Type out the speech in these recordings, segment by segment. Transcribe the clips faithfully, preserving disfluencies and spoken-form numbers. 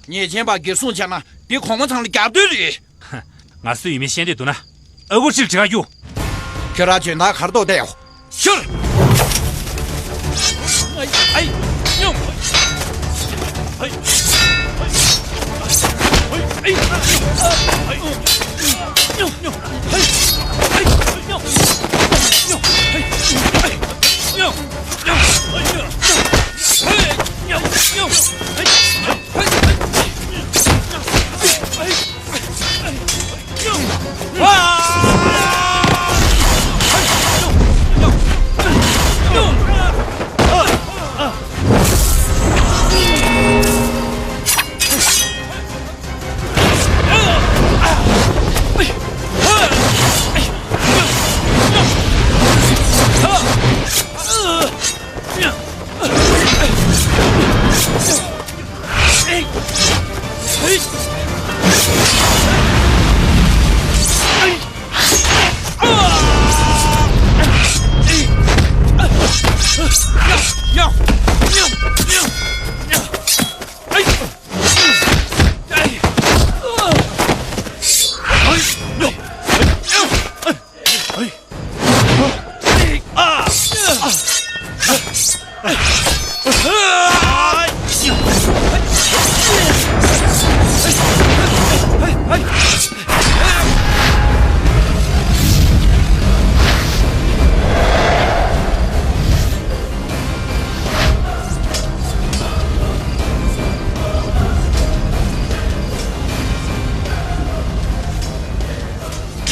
ཉེས་ཅན་པ་འགེབས་སྲུང་བྱས་ན་དེ་གོང་མ་ཚང་ལ་རྒྱབ་གཏོད་རེད། ང་སུ་ཡིན་མིན་ཤེས་འདོད་འདུག་ན། ཨ་ཁུ་ཁྲིར་དྲི་ག་རྒྱུགས། ཁྱོད་རང་འཇོན་ཐང་ག་རེ་འདུག་བལྟས་ཡོང་། ཤོར།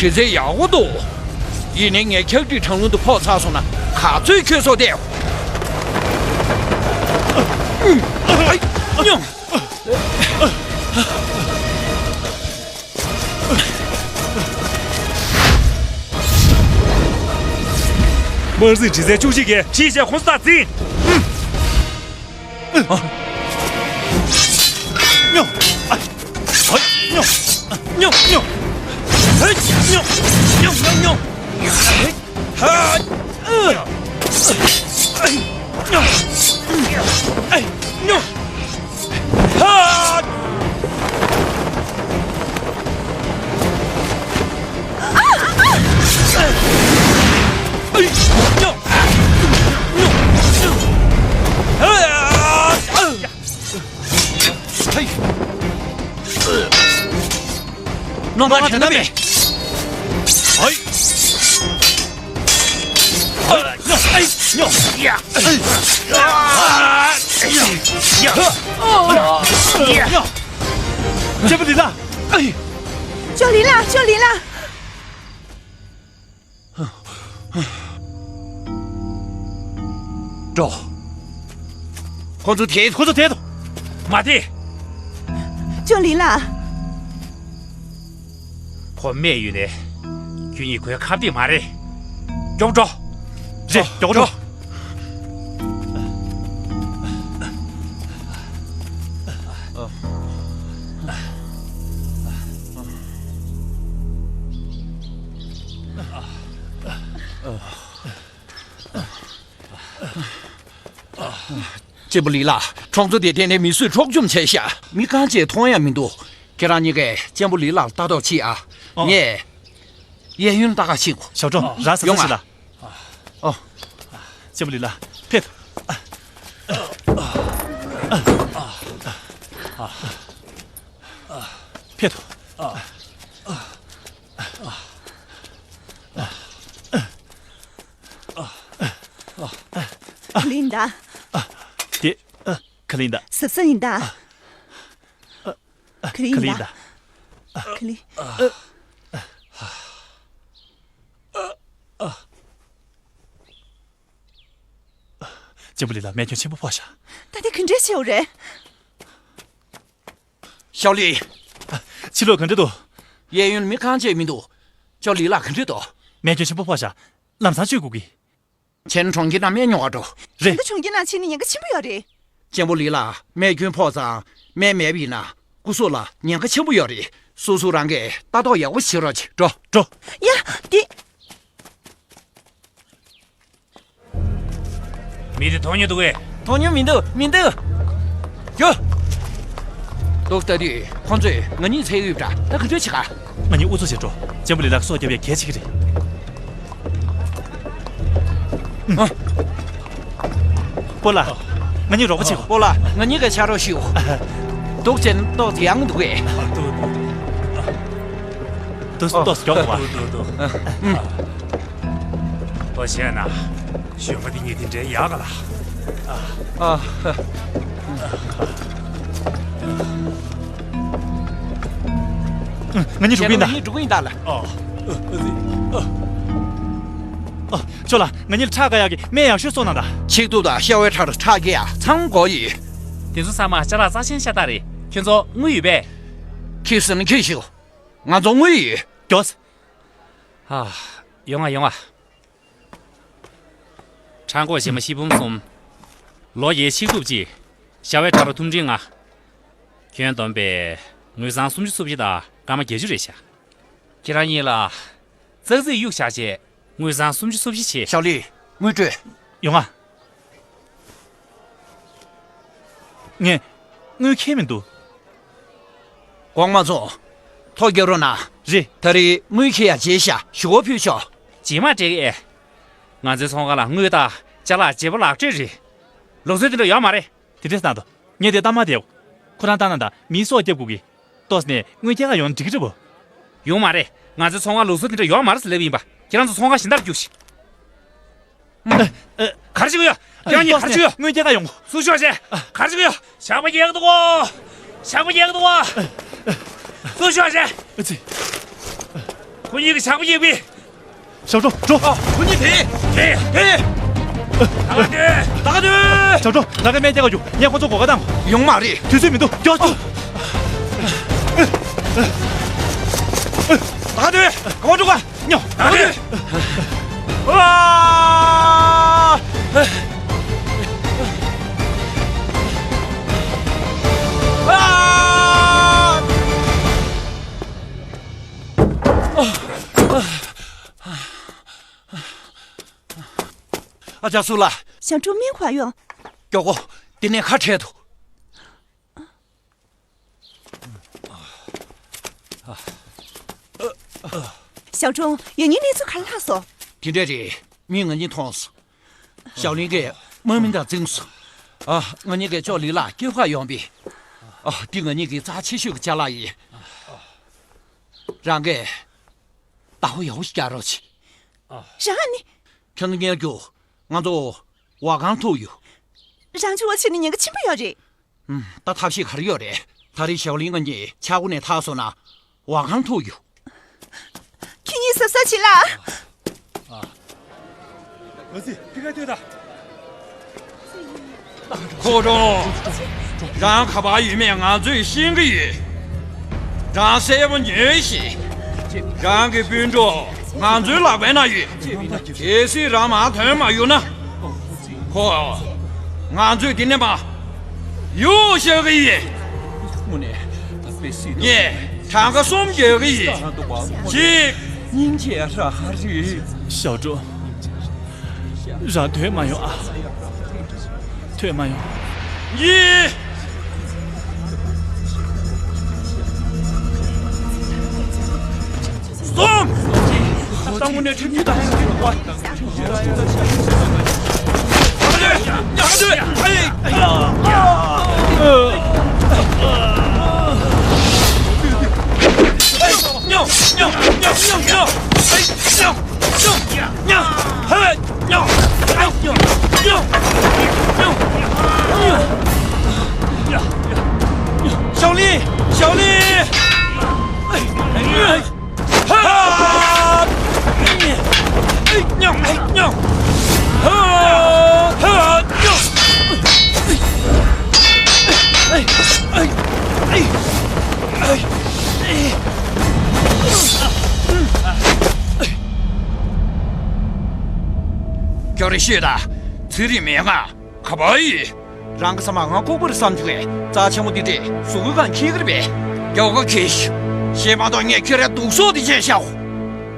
གྲི་རྩལ་ཡག་པོ་འདུག་ཡིན་ནའི་ངའི་ཁྱབ་འདྲིས་གྲང་རླུང་དུ་ཕོག་ཚར་སོང་ན་ག་ཚོད་འཁྱོལ་སོང་སྟེ། དམར་སེར་གྲི་རྩལ་བཅུ་གཅིག་གིས་གྲི་ཞྭ་ཁོང་ས་འཛིན། རྣམ་པ་དྲན་ན་མེད། ཅོ་ལི་ལགས། ཅོ་ལི་ལགས། ཅོ་ལི་ལགས། འགྲོ། ཁོ་ཚོ་དེད། ཁོ་ཚོ་དེད་དོ། མ་དེད། ཅོ་ལི་ལགས། ཁོ་རྨས་ཡོད་ནས། ཁྱོད་གཉིས་ཁོའི་ཁ་གཏད་མ་རེད། མགྱོགས་འགྲོ། རེད། མགྱོགས་འགྲོ། གཅེན་པོ་ལི་ལགས། གྲོང་ཚོ་དེ་གཏན་ནས་མི་གསོད་འཕྲོག་བཅོམ་བྱས་ཤག་མི་གང་ཅིག་མཐོང་ཡ་མི་འདུག་ཁྱེད་རང་གཉིས་ཀས་གཅེན་པོ་ལི་ལགས་ལ་ལྟ་རྟོག་བྱེད་ཨ། ཨོ། ངས་གཡས་གཡོན་ལྟ་ག་ཕྱིན་གོ། ཞའོ་ཀྲང་། རང་ས་ས་ཡོང་ཞིག་ཨ། ལ། ཨོ། གཅེན་པོ་ལི་ལགས། ཕེབས། ཕེབས། ཁ་ལིན་ད། དེ། ཁ་ལིན་ད། ཟབ་ས་ཡིན་ད། ཁ་ལིན་ད། ཁ་ལིན། གཅེན་པོ་ལི་ལགས་རྨས་སྐྱོན་ཆེན་པོ་ཕོག་ཤག་ད་དེ་ག་འདྲས་བྱེད་འོ་རེད། ཞའོ་ལི། ཕྱི་ལོགས་ག་འདྲས་འདུག་གཡས་གཡོན་མི་གང་ཅིག་མི་འདུག་ཅོ་ལི་ལགས་ག་འདྲས་འདུག་རྨས་སྐྱོན་ཆེན་པོ་ཕོག་ཤག་ལམ་སང་བཅོས་དགོས་ཀྱི། ཁྱེད་གྲོང་ཁྱེར་ནང་སྨན་ཉོ་ག་འགྲོ། རེད། ད་གྲོང་ཁྱེར་ནང་ཕྱིན་ན་ཉེན་ཁ་ཆེན་པོ་ཡོད་རེད། གཅེན་པོ་ལི་ལགས་རྨས་སྐྱོན་ཕོག་ཙང་སྨན་མེད་པ་ཡིན་ན་སྐུ་སྲོག་ལ་ཉེན་ཁ་ཆེན་པོ་ཡོད་རེད། སོ་སོ་རང་གིས་ལྟ་རྟོག་ཡག་པོ་བྱེད་རོགས་བྱེད། འགྲོ། འགྲོ། ཡ། འདི། མི་དེ་མཐོང་མྱོང་འདུག་གས། མཐོང་མྱོང་མི་འདུག་མི་འདུག་ཡོ། ལྟོས། ལྟ་དུས་ཁོང་ཚོས་ང་གཉིས་འཚོལ་གྱི་ཡོད་པ་འདྲ། ད་ག་འདྲ་བྱེད་ག། ང་གཉིས་ཨུ་ཚུགས་བྱེད་འགྲོ། གཅེན་པོ་ལི་ལགས་སྲོག་སྐྱོབ་ཡས་གལ་ཆེ་གི་རེད། ཨ། སྤོ་ལགས། ང་གཉིས་རོགས་པ་བྱེད་དགོས། སྤོ་ལགས། ང་གཉིས་ཀྱི་ཕྱག་རོགས་ཞུ། འདུག་སེ་ལྟོས་ཡང་འདུག་གས། ཏོག་ཏོག་མགྱོགས་པ། ཏོག་ཏོག་ཏོག་ཨ། ཨ། ལྟོས་བྱས་ན། གཞོན་པ་འདི་གཉིས་དེ་འདྲའི་ཡག་ག་ལ། ཨ། ཨ། ང་གཉིས་འགྲོ་གི་ཡིན་ད། ང་གཉིས་འགྲོ་གི་ཡིན་ད་ལ། ཨ། ཨ། ཨ། ཨ། ཅོ་ལགས། ང་གཉིས་ལ་ཁྲག་བཀག་ཡག་གི་སྨན་ཡག་ཤོས་གསོག་གནང་དང་། ཆིག་ཐུབ་དང་ཤ་བའི་ཁྲག་ཁྲག་སྐྱེལ་ཡག་ཚང་དགོས་ཡོད། དེ་ཚོ་ཚང་མ་ཅ་ལག་རྩ་ཆེན་ཤ་སྟག་རེད། ཁྱོད་ཚོ་དངུལ་ཡོད་པས། ཁྱེད་ཟེར་ན་ཁྱེད་ཤོད། ང་ཚོ་དངུལ་ཡོད། མགྱོགས། ཨ། ཡོང་ང་ཡོང་ང་། ཁྲག་འགོག་བྱེ་མ་བཞི་འབུམ་གསུམ། ལོ་བརྒྱད་ཆིག་ཐུབ་གཅིག། ཤ་བའི་ཁྲག་རོ་ཐུམ་སྒྲིལ་ལྔ། ཁྱོན་བསྡོམས་པས་དངུལ་སྲང་སུམ་ཅུ་སོ་བཞི་དང་སྐར་མ་བརྒྱད་ཅུ་རེད་ཤག། ཁྱེད་རང་གཉིས་ལ་ཙག་ཙིག་གཡུག་བཞག་བྱས། དངུལ་སྲང་སུམ་ཅུ་སོ་བཞི་བྱེད། ཞའོ་ལི། དངུལ་སྤྲོད། ཡོང་ང་། ངས་དངུལ་ཁྱེར་མི་འདུག། གོང་མ་ཚོ། ཐོ་རྒྱག་རོགས་གནང་། རེད། ད་རེས་དངུལ་ཁྱེར་ཡག་བརྗེད་ཤག། ཞུ་བ་ཕུལ་ཤོག། རྗེས་མ་སྤྲད་གི་ཨེ། ང་ཚོའི་ཚོང་ཁང་ལ་དངུལ་དང་ཅ་ལག་བརྗེ་པོ་ལག་སྤྲོད་རེད། ལུགས་སྲོལ་དེ་འདྲ་ཡོད་མ་རེད། དེ་འདྲས་གནང་དང་། ངས་དེ་ལྟ་མ་བསྡད། ཁོ་རང་ལྟ་ན་ད་མིའི་སྲོག་སྐྱབས་དགོས་ཀི། ལྟོས་ནས་དངུལ་རྒྱག་ག་ཡོང་ན་འགྲིག་གི་རེད་བོ། ཡོང་མ་རེད། ང་ཚོའི་ཚོང་ཁང་ལུགས་སྲོལ་དེ་འདྲ་ཡོད་མ་རེད་ཟེར་ལབ་ཡིན་པ། ཁྱེད་རང་ཚོ་ཚོང་ཁང་གཞན་དག་རྒྱུགས་ཤིག། ཨ། ཨ། ག་རེ་བྱེད་ཀྱི་ཡོད། ཁྱེད་རང་གཉིས་ག་རེ་བྱེད་ཀྱི་ཡོད། དངུལ་རྒྱག་ག་ཡོང་གོ། ཚུར་ཤོག་བྱས། ག་རེ་བྱེད་ཀྱི་ཡོད། ཇག་པ་རྒྱག་གི་འདུག་གོ། ཇག་པ་རྒྱག་གི་འདུག་གོ། ཨ་ཙི། ཁོ་གཉིས་ཀྱིས་ཇག་པ་རྒྱག་པས། ཞབས་བྲོ་འགྲོ། ཨ། ཁོ་གཉིས་དེད། དེད། དེད། ད་ག་དེད། ད་ག་དེད། ཞབས་བྲོ། ད་ག་སྨན་རྒྱག་ག་རྒྱུགས། ངས་ཁོ་ཚོ་སྒོ་ཁ་བཏང་། ཡོང་མ་རེད། དུས་ཚོད་མི་འདུག། མགྱོགས་ཤོག། ད་ག་དེད། ག་པར་འགྲོ་ག། ཉོ། ད་ག་དེད། ཨ། ཨ། ཨ་ཅག་སུ་ལ། ཞང་ཀྲུང་མིན་ཁོ་ཡོང་། མགྱོགས་པོ། འདི་ནས་ཁ་བྲལ་དུ། ཞང་ཀྲུང་། ཡང་སྙིང་གནས་ཚུལ་ག་རེ་ལྷག་སོང་། དེ་འདྲས་རེད། མི་ང་གཉིས་མཐོང་སོང་། ཞའོ་ལིན་གྱིས་དམག་མི་འདྲ་འཛིངས་སོང་། ཨ། ང་གཉིས་ཀྱིས་ཅོ་ལི་ལ་སྐྱོབ་ག་ཡོང་པས། ཨ། འདི་ང་གཉིས་ཀྱི་རྩ་ཆེ་ཤོས་ཀྱི་ཅ་ལག་ཡིན། རང་གིས་བདག་པོ་ཡག་པོ་ཞིག་རྒྱག་རོགས་བྱེད། རང་ནི། ཁྱེད་ཚོ་ཉལ་རྒྱུ། ང་ཚོ་བ་གང་ཐུག་ཡོད། རང་ཚོ་བ་ཕྱིན་ནས་ཉེན་ཁ་ཆེན་པོ་ཡོད་རེད། ཨུམ། ད་ཐབས་ཤེས་ག་རེ་ཡོད་རེད། ད་རེས་ཞའོ་ལིན་ང་གཉིས་ཆག་སྒོ་ནས་ཐར་སོང་ན། བ་གང་ཐུག་ཡོད། ཁྱེད་གཉིས་གཟབ་གཟབ་བྱེད་ལ། ཨ་ཙི། ཕི་ཁ་ལྟོས་དང་། ཁོ་རང་། རང་ག་པར་ཡོད་མེད་ང་ཚོས་ཤེས་ཀྱི་ཡོད། རང་གསལ་པོ་ཉོན་ཞིག། རང་གི་སྤུན་གྲོགས་ང་ཚོའི་ལག་པའི་ནང་ཡོད། གལ་སྲིད་རང་མར་ཐོན་མ་ཡོང་ན། ཁོ། ང་ཚོས་འདི་ནས་མར་གཡུག་བཞག་གི་ཡིན། ངས་གྲངས་ཀ་གསུམ་རྒྱག་གི་ཡིན། གཅིག། ཞའོ་ཀྲུང་། རང་ཐོན་མ་ཡོང་ཨ། ཐོན་མ་ཡོང་། གཉིས། གསུམ། ཞའོ་ལིན། ཞའོ་ལིན། ཁྱོད་རེ་ཤོད་དང་། ཚན་རིག་མན་ངག་ག་པར་ཡོད། རང་གི་ས་མ་ང་ལྐུགས་པར་བསམ་བྱུང་བས་རྩ་ཆེན་པོ་འདི་འདྲས་གཟུགས་པོའི་སྒང་འཁྱེར་གི་རེད་པས། མགྱོགས་པོ་འཁྱེར་ཤོག། ཞེས་མ་གཏོགས་ངས་ཁྱོད་རའི་སྡུག་སྲོག་འདི་བཅད་བཞག།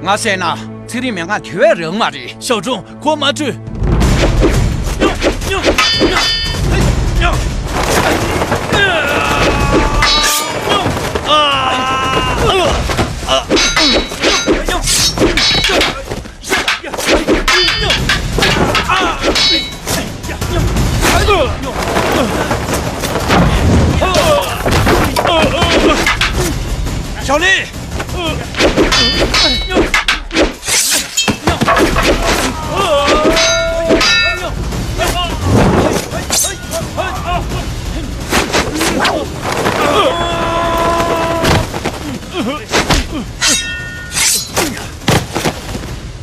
ང་བསད་ན་ཚན་རིག་མན་ངག་དེ་བས་རག་མ་རེད། ཞའོ་ཀྲུང་། ཁོ་མ་འཕྲོད། ཉོ། ཉོ། ཉོ། ཉོ། ཉོ། ཞའོ་ལི།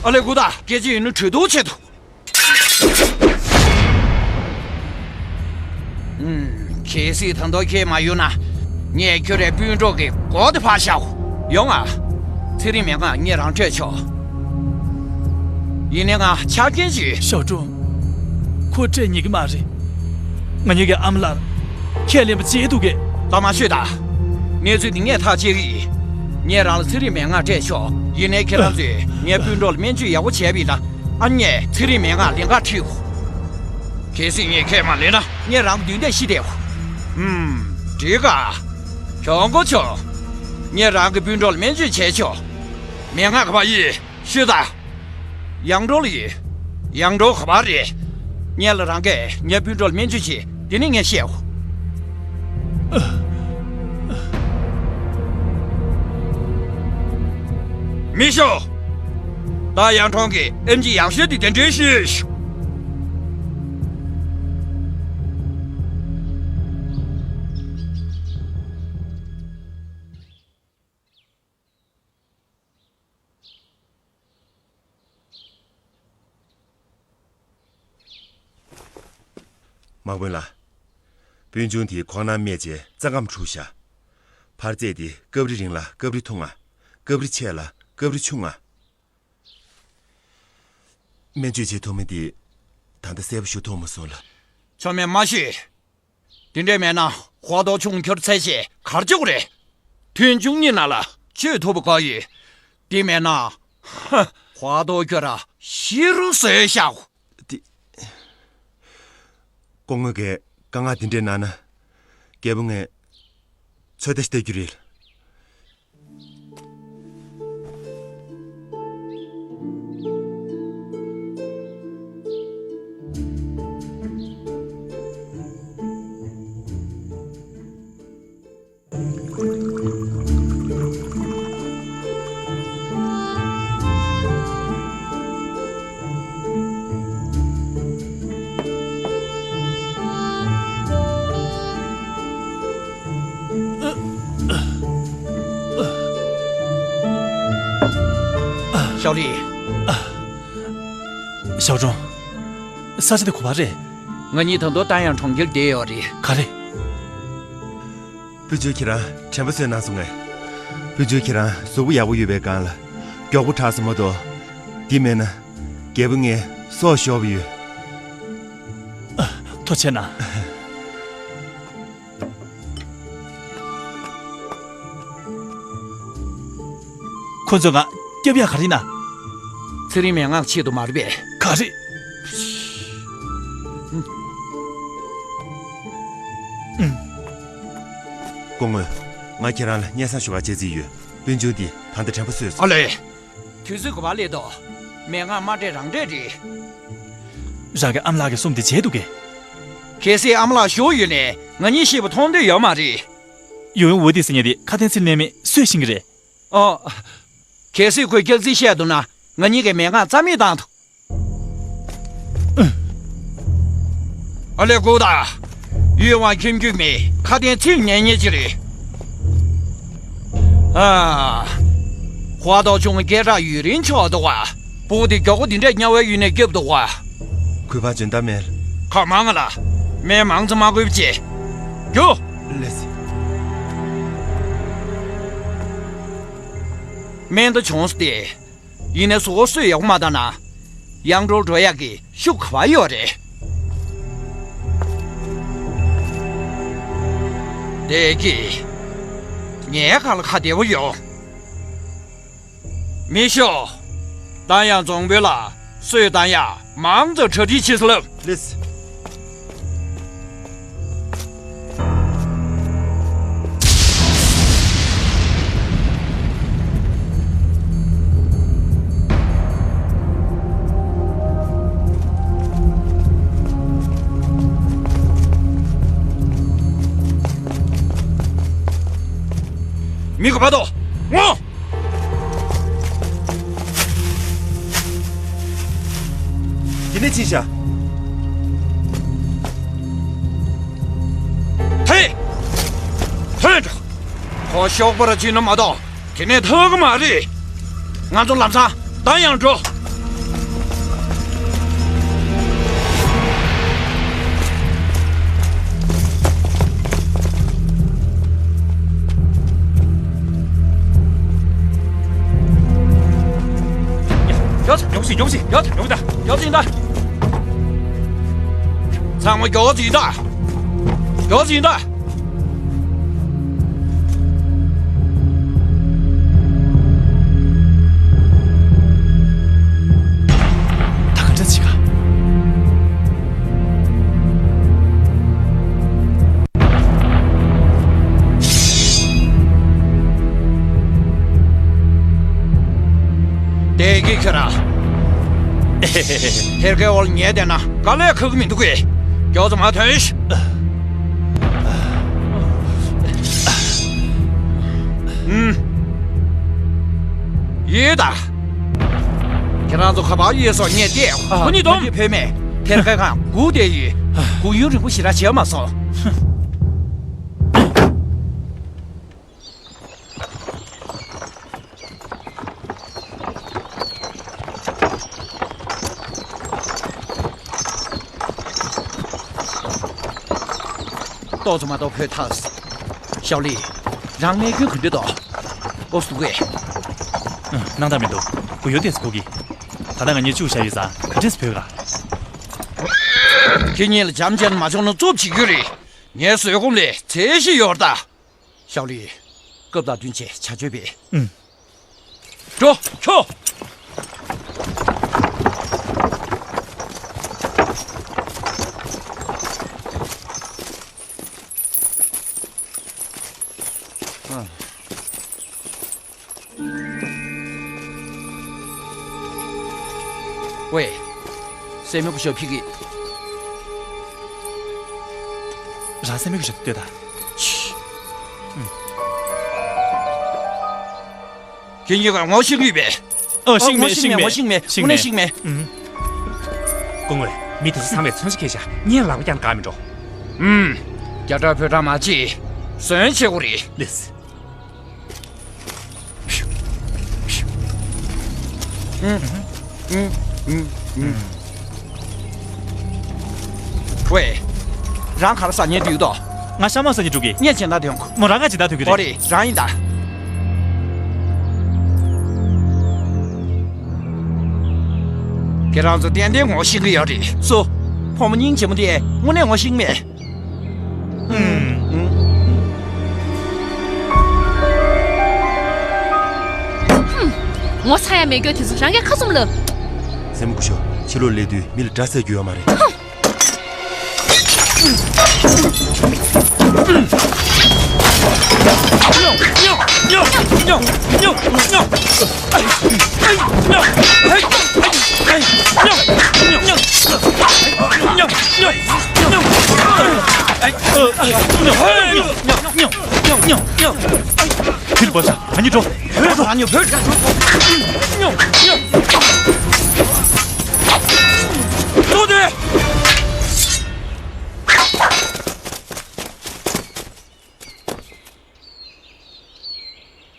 ཨ་ལེ། གུ་ད་སྐད་ཆ་ཡིན་ན་གྲོས་བསྡུར་བྱེད་དོ། ཨུམ། གལ་སྲིད་ད་དུང་ཁྱེད་མ་ཡོང་ན། ངས་ཁྱོད་རའི་སྤུན་གྲོགས་ཀྱི་མགོ་དེ་ཕར་བཞག་ཡོང་ང་། ཚེ་རིང་མན་ངག་ངས་རང་སྤྲད་ཆོག་ཡིན་ནའི་ང་ཆ་རྐྱེན་ཞིག་ཞའོ་ཀྲུང་། ཁོ་སྤྲད་ཉན་གི་མ་རེད། ང་གཉིས་ཀྱི་ཨ་མ་ལགས་ཁས་ལེན་པ་བྱས་འདུག་གས། ལགས་མ་ཤོད་ད། གནས་ཚུལ་འདི་ངས་ཐག་བཅད་ཀྱི་ཡིན། ངས་རང་ལ་ཚེ་རིང་མན་ངག་སྤྲད་ཆོག་ཡིན་ནའི་ཁྱེད་རང་ཚོས་ངའི་སྤུན་གྲོགས་ལ་སྨན་བཅོས་ཡག་པོ་བྱས་པ་ཡིན་ན། ཨ་མྱེས་ཚེ་རིང་མན་ངག་ལེན་ག་ཁྲིད་གོ། གལ་སྲིད་ངས་ཁས་མ་ལེན་ན་ངས་རང་གི་མདུན་ཐད་ཤི་བསྡད་གོ། ཧུམ། འགྲིག་ག་གྱོང་གོ་ཆོ། ངས་རང་གི་སྤུན་གྲོགས་ལ་སྨན་བཅོས་བྱས་ཆོག་མན་ངག་ག་པར་ཡིན། ཤོད་ད། ཡང་འགྲོ་ལ་ཡོད། ཡང་འགྲོ་ག་པར་རེད། ངས་ལ་རང་གས་ངའི་སྤུན་གྲོགས་ལ་སྨན་བཅོས་བྱེད། དེ་ནི་ངས་བཤད་འོ། མི་ཤོག་ད་ཡང་ཁྲོང་གི་ཨེམ་ཆི་ཡང་ཤོས་དེ་གདན་འདྲེན་ཞུས། དམག་དཔོན་ལགས། སྤུན་ཆུང་དེའི་ཁོག་ནང་རྨས་བྱས་རྩ་ཁམས་འཁྲུགས་ཤག་འཕར་རྩེད་དེ་སྐབས་རེ་རིང་ལ་སྐབས་རེ་ཐུང་ང་། སྐབས་རེ་ཆེ་ལ་སྐབས་རེ་ཆུང་ང་། སྨན་བཅོས་བྱེད་ཐུབ་མིན་དེ་ད་ལྟ་གསལ་པོ་ཞུ་ཐུབ་མ་སོང་ལགས། ཆོ་མེད་མ་ཤོད། དེ་འདྲས་མེད་ན་ཧོ་ཏོ་ཆུང་ཁྱོད་ཚད་ཤེས་གར་བཅུག་རེད། ཐུན་བཅུ་གཉིས་ནང་ལ་བཅོས་ཐུབ་པ་དགོས་ཡོད། དེ་མེད་ན། ཧ། ཧོ་ཏོ་ཁྱོད་ར་ཤི་རུ་བཟོས་ཤག་དེ། སྐུ་ངོ་གིས་དཀའ་ངལ་དེ་འདྲས་གནང་ན། རྒྱལ་པོ་ངས་ཚོད་ལྟ་ཞིག་ལྟ་རྒྱུ་རེད། ཞའོ་ལི། ཞའོ་ཀྲུང་། ས་ཆ་དེ་ག་པར་རེད། ང་གཉིས་ད་དུང་ཏང་ཡང་གྲོང་ཁྱེར་བསྡད་ཡོད་རེད། ག་རེ། སྤུན་ཆུང་ཁྱེད་རང་དྲན་པ་གསོས་གནང་སོང་ངས། སྤུན་ཆུང་ཁྱེད་རང་གཟུགས་པོ་ཡག་པོ་ཡོད་པའི་སྒང་ལ་མགྱོགས་པོ་དྲག་སོང་མ་གཏོགས། འདི་མེད་ན་རྒྱལ་པོ་ངའི་སྲོག་ཤོར་བ་ཡོད། ཨ། ཐུགས་རྗེ་གནང་། ཁོ་ཚོས་ང་སྐྱོབ་ཡག་ག་རེ་ཡིན་ན། ཚེ་རིང་མན་ངག་ཆེད་དུ་མ་རེད་པས། ག་རེ། ཨུམ། སྐུ་ངོ། ང་ཁྱེད་རང་ལ་སྙན་སེང་ཞུ་ག་བྱེད་རྩིས་ཡོད། སྤུན་ཆུང་འདི་ད་ལྟ་དྲན་པ་གསོས་སོང་། ཨ་ལས། དུས་ཚོད་ག་པར་སླེབས་འདུག་མན་ངག་མ་སྤྲད་རང་སྤྲད་རེད། རང་གི་ཨ་མ་ལགས་ཀྱིས་གསུངས་ཏེ་བྱས་འདུག་གས། གལ་སྲིད་ཨ་མ་ལགས་བཞུགས་ཡོད་ནའི་ང་གཉིས་ཤི་བ་མཐོང་འདོད་ཡོད་མ་རེད། ཡོ་ཡོན་ཝུའུ་ཏི་ཟེར་མཁན་དེ་ཁ་དན་ཚིག་གནས་མེད་གསོད་ཤེས་ཀྱི་རེད། ཨོ། གལ་སྲིད་ཁོས་སྐྱག་རྫུན་བཤད་འདུག་ན་ང་གཉིས་ཀྱི་མན་ངག་རྩ་མེད་བཏང་ཐུབ། ཨ་ལས་གོ་ད། ཡུལ་དབང་ཁྱིམ་རྒྱུད་མེད་ཁ་དན་ཚིག་ཉན་ཉན་ཅི་རེད། ཨ། ཧོ་ཏོ་ཆུང་སྐད་གྲགས་ཡུན་རིང་ཆོག་འདུག་བ། སྤུ་གུ་དེ་མགྱོགས་པོ་འདི་འདྲས་དམྱལ་བའི་ཡུལ་ནས་སྐྱོབ་འདུག་བ། གུས་པ་འཇོན་ཐང་མེད། ཁ་མང་ང་ལ། སྨན་མང་ཙམ་མ་དགོས་པ་བྱེད། རྒྱུགས། ལགས་སེ། སྨན་ད་བྱུང་སྟེ། ཡིན་ནའི་གཟུགས་པོ་གསོས་ཡག་པོ་མ་བཏང་ན། ཡང་འགྲོ་འགྲོ་ཡག་གི་ཤུགས་ག་པར་ཡོད་རེད། བདེ་སྐྱིད། ངའི་ཁ་ལ་ཁ་བདེ་པོ་ཡོང་། མི་ཤོག་ཏང་ཡང་རྫོང་དཔོན་ལ་གསོས་བཏང་ཡག་མང་ཙམ་གྲ་སྒྲིག་བྱེད་ཟེར་ལབ། ལགས་སེ། མི་ག་པར་འདུག་ངོ་། དེ་ནས་ཕྱིན་བཞག་ཧེ། ཐོན་འགྲོ། ཁོ་ཤོག་པར་བྱིན་ན་མ་གཏོགས་དེ་ནས་ཐར་གི་མ་རེད། ང་ཚོ་ལམ་སང་ད་ཡང་འགྲོ། མགྱོགས་སེ་མགྱོགས་སེ་མགྱོགས་སེ་མགྱོགས་སེ་མགྱོགས་སེ་ཡིན་ད། ཚང་མ་མགྱོགས་སེ་ཡིན་ད། མགྱོགས་སེ་ཡིན་ད། ད་ག་འདྲ་བྱེད་ག། བསྡད་ཀྱི་ཁྱོད་ར། ཐེར་ཀའི་འོག་ཉལ་བསྡད་ན་དཀའ་ལས་ཁག་གི་མི་འདུག་གས། མགྱོགས་ཙམ་མར་ཐོན་ཤིག་ཨུམ། ཡོད་ད། ཁྱེད་རང་ཚོ་ག་པར་ཡོད་སོང་ངས་བལྟས། ཨ། ཁོ་གཉིས་བསྡོམས། བོད་མི་ཐེར་ཀའི་སྒང་སྒུག་བསྡད་ཡོད། སྒུག་ཡུན་རིང་པོ་ཞེ་དྲག་བྱས་མ་སོང་། ཏོག་ཙམ་མ་གཏོགས་བོས་ཐལ། ཞའོ་ལི། རང་རྨས་སྐྱོན་ག་འདྲ་འདུག་ཨོ་སུ་གོས། ཨ། སྣང་དག་མི་འདུག་གུ་ཡོ་ཏོག་ཙམ་སྒུག་གི། ད་ལྟ་ང་གཉིས་བཅུག་བཞག་ཡོད་ཙང་ག་འདྲས་བོས་ག། ཁྱེད་གཉིས་ལ་འཇམ་འཇམ་མ་བྱུང་ན་རྩུབ་བྱེད་རྒྱུ་རེད། ངའི་བཟོད་སྒོམ་ལས་ཚད་གཞི་ཡོད་རེད་ད། ཞའོ་ལི། སྐབས་དང་བསྟུན་བྱས་བྱ་སྤྱོད་པས། ཨུམ། འགྲོ། ཁྱོ། ཨ། ཝེ། སྲས་མོ་སྐུ་ཞབས་ཕེབས་ཀྱི། རང་སྲས་མོ་སྐུ་ཞབས་ལྟོས་དང་། ཕྱི། ཁྱེད་གཉིས་ཀ་ངོ་ཤེས་ཀྱི་ཡོད་པས། ཨ། ཤེས་མེད། ཤེས་མེད། ཤེས་མེད། ངོ་ཤེས་མེད། ཤེས་མེད། དངོས་གནས་ཤེས་མེད། ཨུམ། སྐུ་ངོ། མི་དེ་ཚོ་ཚང་མས་མཚོན་ཆ་ཁྱེར་ཤག་ངས་ལག་པ་བརྐྱངས་གང་མི་འགྲོ། ཨུམ། རྒྱ་གྲགས་བོད་གྲགས་མ་བྱེད། ཟོན་བྱེད་དགོས་རེད། ལེས། ཝེ། རང་ག་རེ་ཟ་སྙིང་འདོད་དོ། ང་ཤ་མར་ཟ་སྙིང་འདོད་གི། ངས་སྦྱིན་བདག་ཐོན་གོ། མོ་རང་ང་སྦྱིན་བདག་ཐོན་གི་རེད། ཨོ་རེད། རང་ཡིན་ད། ཁྱེད་རང་ཚོ་ཏན་ཏན་ངོ་ཤེས་ཀྱི་ཡོད་རེད། སུ། ཕོ་མོ་སྙིང་རྗེ་མོ་དེ་དངོས་གནས་ངོ་ཤེས་ཀྱི་མེད། ཧུམ། ངོ་ཚ་ཡ་མེད་རྒྱུ་དེ་ཚོ་རང་གིས་ཁ་བཙུམ་ལ། སྲས་མོ་སྐུ་ཞབས། ཕྱི་ལོགས་སླེབས་དུས་མི་ལ་སྐྲ་བསད་རྒྱུ་ཡོད་མ་རེད། ཧུམ། ཕྱིར་བབས་ཤག་ང་གཉིས་འགྲོ། བོད་ང་གཉིས་བོད། ལྟོས་ཏེ།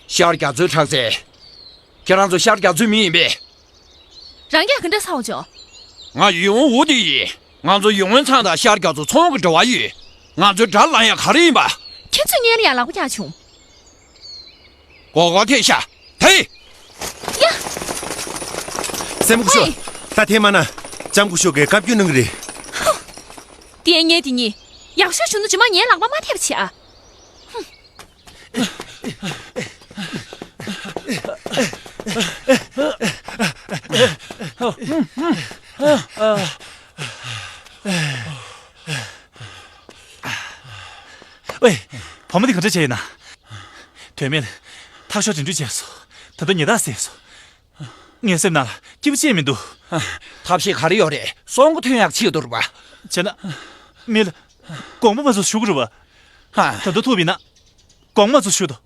ཤར་རྒྱ་མཚོའི་དྲག་རྩལ། ཁྱེད་རང་ཚོ་ཤར་རྒྱ་མཚོའི་མི་ཡིན་པས། རང་རྒྱ་ག་འདྲ་ཚ་བ་ཅོ། ང་ཡུལ་དབང་ཝུ་ཏི་ཡིན། ང་ཚོ་ཡུལ་དབང་ཚང་དང་ཤར་རྒྱ་མཚོ་ཚོང་གི་འབྲེལ་བ་ཡོད། ང་ཚོའི་དགྲ་ལངས་ཡ་ག་རེ་ཡིན་པ། ཁྱེད་ཚོས་ངའི་ལ་ཡ་ལག་པ་བརྐྱངས་བྱུང་། མགོ་སྐོར་ཐེབས་ཤག་ཐེ། ཡ། སྲས་མོ་སྐུ་ཞབས། ཧོ་ཡི། ད་ཐེ་མ་ན། ལྕམ་སྐུ་ཞབས་ཀྱིས་བཀའ་བཀྱོན་གནང་གི་རེད། ཧུ། ལྟས་ངན་དེ་གཉིས། ཡག་ཤོས་བྱུང་ན་རྗེས་མ་ངའི་ལག་པ་མ་ཐེབས་བྱེད་ཨ། ཧུ། ཝེ། བུ་མོ་འདི་ག་འདྲ་བྱས་ཡིན་ན། དོན་མེད་ལ་ཐག་ཤོག་འགྲིམ་འགྲུལ་བྱས་སོང་། ད་དུང་ཉེས་རྡུང་བཟས་སོང་། ངའི་སེམས་ནང་ལ་སྐྱིད་པོ་ཅི་ཡང་མི་འདུག་ཐབས་ཤེས་ག་རེ་ཡོད་རེད། སྲོག་མགོ་ཐོན་ཡག་ཆེད་དུ་རེད་པ། བྱས་ན། མི་ལ། དགོངས་པ་མ་ཚོམ་ཞུ་དགོས་རེད་པ། ཧ། ད་དུང་ཐུག་པ་ཡིན་ན། དགོངས་པ་མ་ཚོམ་ཞུ་དོ།